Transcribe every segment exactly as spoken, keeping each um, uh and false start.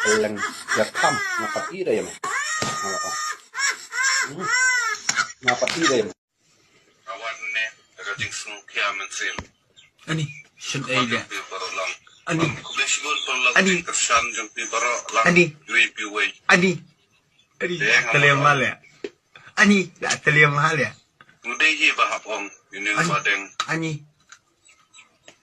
Leng, ïa kham, nga pat i da ïa me. Nga la ong. Hmm. Nga pat i da ïa me. Awan ne, ka jingsngewkhia mynsiem. Ani, shen ei de. Ani. Ani. Ani. Ani. Ani. Ani. Tele male. Ani, da tele male. Ngu dei hi ba hap ong, uni u ba deng. Ani.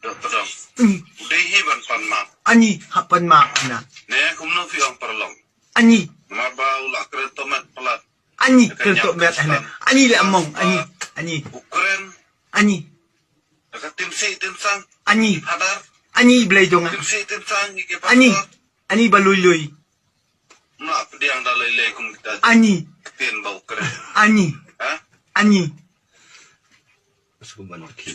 Dok tedong. Ani. Ngu dei hi ban pan map. Ani, hap pan map na. Ne, kumno phi ong paralok. Ani. Namar ba u la kren to met palat. Ani, kren to met hane. Ani le among, ani, ani. U kren. Ani. Ka tim si tim sang. Ani. Phadar. Ani, Blei jong nga. Tim si tim sang, ike pastor. Ani. Ani ba lui lui. Ma pdiang da lei lei kum kita. Ani. Ktien ba u kren. Ani. Ha? Ani.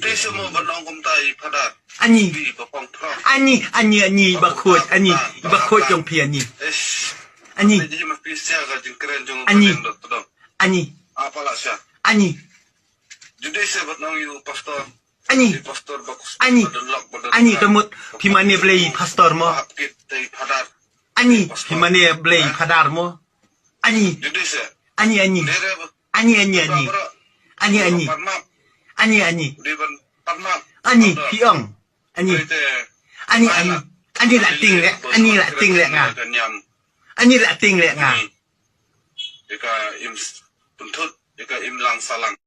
Te semua ban ong kumta i Phadar. Ani. Di ba pang prong. Ani, ani, ani, ba khot, ani, ba khot jong phi ani. Eish. Ani. Te ji ma phi sia ka jingkren jong u. Ani. Ba deng dot tedong. Ani. Apa la sia. Ani. Judei se ban ong ïa u pastor. Ani. Di pastor ba kus-, ani. Ba don lok, ba don lok. Ani, ka mut phi mane Blei pastor mo. Hap kit te i Phadar. Ani, phi mane Blei Phadar mo. Ani. Judei se. Ani, ani. Dere ba. Ani, ani, ani. Ani, ani. Ani, ani. Ani, phi ong. Ani. Ani, ani. Ani la ting le, ani la ting le nga. Ani la ting le nga. Ika im s-, puntut, ika im lang salang.